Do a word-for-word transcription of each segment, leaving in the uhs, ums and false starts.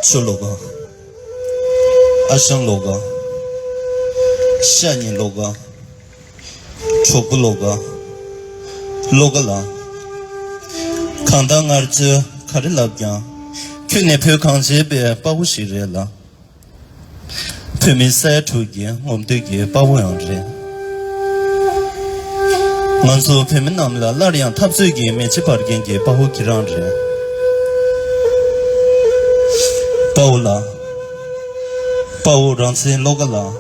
ཤོ་ལོ་ཀ། ཨ་ཞང་ལོ་ཀ། ཤ་ཉེ་ལོ་ཀ། གྲོགས་པོ་ལོ་ཀ། ལོ་ཀ་ལགས། གང་ལྟར་ང་ཚོས་ག་རེ་ལབ་ཀྱང་། ཁྱོད་ནི་བོད་གངས་ཅན་པའི་དཔའ་བོ་ཞིག་རེད་ལ། བོད་མི་ས་ཡ་དྲུག་གི་ངོམ་སྟོད་ཀྱི་དཔའ་བོ་ཡང་རེད། ང་ཚོ་བོད་མི་རྣམས་ལ་སླར་ཡང་འཐབ་རྩོད་ཀྱི་མེ་ལྕེ་འབར་མཁན་གྱི་དཔའ་བོ་ཁྱེད་རང་རེད། དཔའ་བོ་ལགས། དཔའ་བོ་རང་བཙན་བློ་དགའ་ལགས།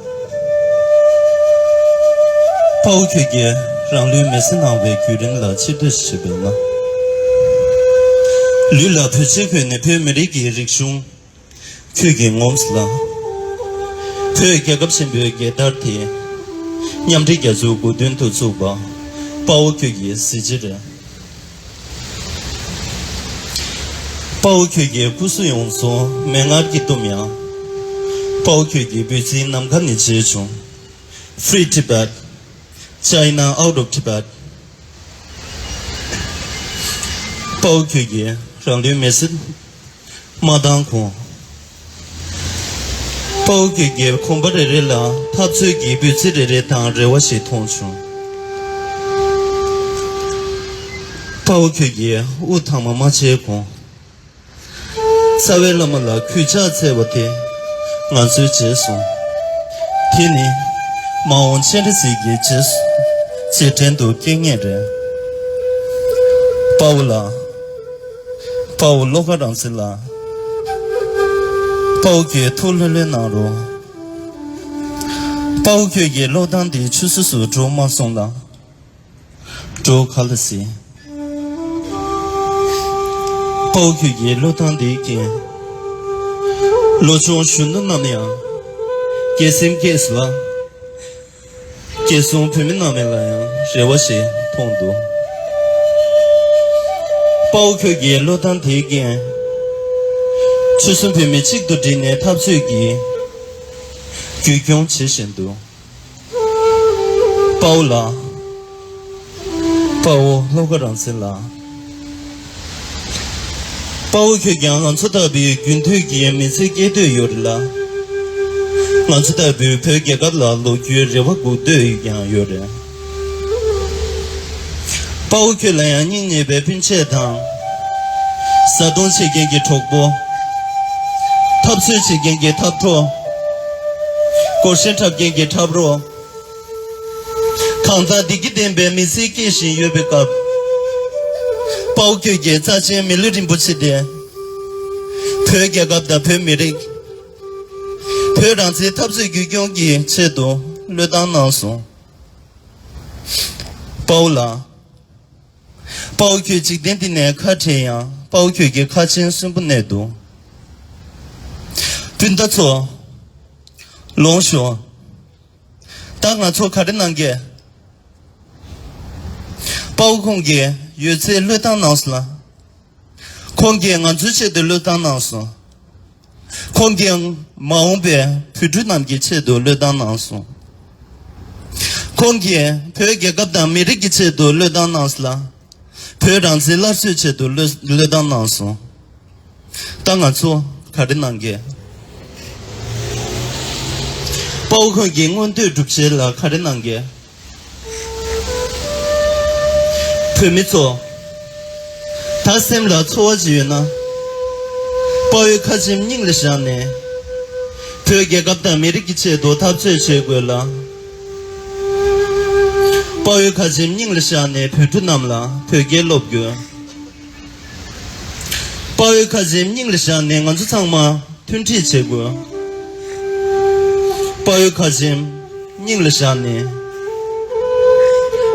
དཔའ་བོ་ཁྱོད་ཀྱིས་རང་ལུས་མེ་སྲེག་གནང་བའི་བརྒྱུད་རིམ་ལ་ཆེ་བསྟོད་ཞུ་བ་ཡིན། ལུས་ལ་བོད་ཆས་གོན་ནས་བོད་མི་རིགས་ཀྱི་རིག་གཞུང་ཁྱོད་ཀྱིས་ངོམས་ལ། བོད་རྒྱལ་ཁབ་ཆེན་པོའི་རྒྱལ་དར་དེ་མཉམ་འབྲེལ་རྒྱལ་ཚོགས་སྐུ་མདུན་དུ་བཙུགས་པ། དཔའ་བོ་ཁྱོད་ཀྱི་གཟི་བརྗིད་རེད། དཔའ་བོ་ཁྱོད་ཀྱི་སྐུ་གཟུགས་ཡོངས་སུ་མེ་མངར་གྱིས་བཏུམས་ཡང་། དཔའ་བོ་ཁྱོད་ཀྱི་འབོད་ཚིག་ནམ་མཁའ་ནས་མཇལ་བྱུང་། Free Tibet, China out of Tibet། དཔའ་བོ་ཁྱོད་ཀྱིས་རང་ལུས་མེ་སྲེག་མ་བཏང་གོང་། དཔའ་བོ་ཁྱོད་ཀྱི་གོམ་པ་རེ་རེ་ལ་འཐབ་རྩོད་ཀྱི་འབོད་ཚིག་རེ་རེ་དང་རེ་བ་ཞིག་མཐོང་བྱུང་། དཔའ་བོ་ཁྱོད་ཀྱིས་དབུ་ཐང་མ་མ་ཕྱེ་གོང་། རྩ་བའི་བླ་མ་ལ་གུས་ཕྱག་འཚལ་བ་དེ་ང་ཚོའི་རྗེས་སུ། དེ་ནི་མ་འོངས་སྤྱན་རས་གཟིགས་ཀྱི་རྗེས་སུ་རྗེས་དྲན་དུ་སྐྱེལ་ངེས་རེད། དཔའ་བོ་ལགས། དཔའ་བོ་བློ་དགའ་རང་བཙན་ལགས། དཔའ་བོ་ཁྱོད་ཐུགས་ལྷོད་ལྷོད་གནང་རོགས། དཔའ་བོ་ཁྱོད་ཀྱི་བློས་བཏང་དེ་ཆུད་ཟོས་སུ་འགྲོ་མ་སོང་ལ། འགྲོ་ག་ལ་སྲིད། དཔའ་བོ་ཁྱོད་ཀྱི་བློས་བཏང་དེའི་རྐྱེན། ལོ་ཆུང་གཞོན་ནུ་རྣམས་ཡང་དགེ་སེམས་སྐྱེས་སོང་ལ། རྒྱལ་སྲུང་བོད་མི་རྣམས་ལ་ཡང་རེ་བ་ཞིག་མཐོང་འདུག། དཔའ་བོ་ཁྱོད་ཀྱི་བློས་བཏང་དེའི་རྐྱེན། ཆོལ་གསུམ་བོད་མི་གཅིག་ཏུ་བསྒྲིལ་ནས་འཐབ་རྩོད་ཀྱི་རྒྱུད་སྐྱོང་བྱེད་བཞིན་འདུག། དཔའ་བོ་ལགས། དཔའ་བོ་བློ་དགའ་རང་བཙན་ལགས། དཔའ་བོ་ཁྱོད་ཀྱང་ང་ཚོ་ལྟ་བུའི་རྒྱུན་མཐུད་ཀྱི་མི་ཚེ་སྐྱེལ་འདོད་ཡོད་རེད་ལ། ང་ཚོ་ལྟ་བུའི་བོད་རྒྱལ་ཁབ་ལ་ལོག་རྒྱུའི་རེ་བ་འགུག་འདོད་ཀྱང་ཡོད་རེད། དཔའ་བོ་ཁྱོད་ལ་ཡང་སྙིང་ཉེ་བའི་སྤུན་མཆེད་དང་། བཟའ་བཏུང་བྱེད་མཁན་གྱི་གྲོགས་པོ། འཐབ་རྩོད་བྱེད་མཁན་གྱི་འཐབ་གྲོགས། སྒོར་གཞས་འཁྲབ་མཁན་གྱི་འཁྲབ་རོགས། གང་ལྟར་བདེ་སྐྱིད་ལྡན་པའི་མི་ཚེ་སྐྱེལ་བཞིན་ཡོད་པའི་སྐབས། དཔའ་བོ་ཁྱོད་ཀྱི་རྩ་ཆེན་མི་ལུས་རིན་པོ་ཆེ་དེ། བོད་རྒྱལ་ཁབ་དང་བོད་མི་རིགས། བོད་རང་བཙན་འཐབ་རྩོད་རྒྱུད་སྐྱོང་གི་ཆེད་དུ་བློས་བཏང་གནང་སོང་། དཔའ་བོ་ལགས། དཔའ་བོ་ཁྱོད་འཇིག་རྟེན་འདི་ནས་ཁ་བྲལ་ཡང་དཔའ་བོ་ཁྱོད་ཀྱི་ཁ་ཆེམས་གསོན་པོ་གནས་འདུག། སྤུན་ཟླ་ཚོ། ལོངས་ཤོག། ད་ང་ཚོ་ག་རེ་གནང་གས། དཔའ་བོ་ཁོང་གིས་ཡོད་ཚད་བློས་བཏང་གནང་སོང་ལ། ཁོང་གིས་ང་ཚོའི་ཆེད་དུ་བློས་བཏང་གནང་སོང་། ཁོང་གིས་མ་འོངས་པའི་བོད་ཕྲུག་རྣམས་ཀྱི་ཆེད་དུ་བློས་བཏང་གནང་སོང་། ཁོང་གིས་བོད་རྒྱལ་ཁབ་དང་མི་རིགས་ཀྱི་ཆེད་དུ་བློས་བཏང་གནང་སོང་ལ། བོད་རང་བཙན་སླར་གསོའི་ཆེད་དུ་བློས་བློས་བཏང་གནང་སོང་། ད་ང་ཚོ་ག་རེ་གནང་གས། དཔའ་བོ་ཁོང་གི་མངོན་འདོད་སྒྲུབ་བྱེད་ལ་ག་རེ་གནང་གས། བོད་མི་ཚོ། ད་སེམས་ལ་ཚོར་བ་ཅིག་ཡོད་ན། དཔའ་བོའི་ཁ་ཆེམས་སྙིང་ལ་བཞག་ནས། བོད་རྒྱལ་ཁབ་དང་མི་རིགས་ཀྱི་ཆེད་དུ་འཐབ་རྩོད་བྱེད་དགོས་ལ། དཔའ་བོའི་ཁ་ཆེམས་སྙིང་ལ་བཞག་ནས་བོད་ཕྲུག་རྣམས་ལ་བོད་སྐད་སློབ་དགོས། དཔའ་བོའི་ཁ་ཆེམས་སྙིང་ལ་བཞག་ནས་ང་ཚོ་ཚང་མ་མཐུན་སྒྲིལ་བྱེད་དགོས། དཔའ་བོའི་ཁ་ཆེམས་སྙིང་ལ་བཞག་ནས་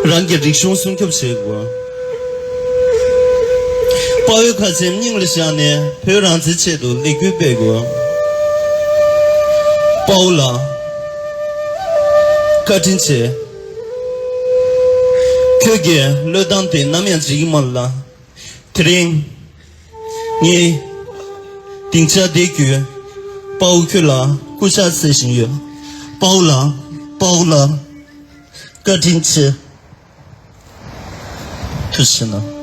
རང་གི་རིག་གཞུང་སྲུང་སྐྱོབ་བྱེད་དགོས། དཔའ་བོའི་ཁ་ཆེམས་སྙིང་ལ་བཞག་ནས་བོད་རང་བཙན་ཆེད་དུ་ལས་འགུལ་སྤེལ་དགོས། དཔའ་བོ་ལགས། བཀའ་དྲིན་ཆེ། ཁྱོད་ཀྱི་བློས་བཏང་དེ་ནམ་ཡང་བརྗེད་ཀྱི་མ་རེད་ལ། དེ་རིང་། ངས་སྡིངས་ཆ་འདི་བརྒྱུད་དཔའ་བོ་ཁྱོད་ལ་སྐུ་ཕྱག་འཚལ་བཞིན་ཡོད། དཔའ་བོ་ལགས། དཔའ་བོ་ལགས། བཀའ་དྲིན་ཆེ། ཐུགས་རྗེ་གནང་།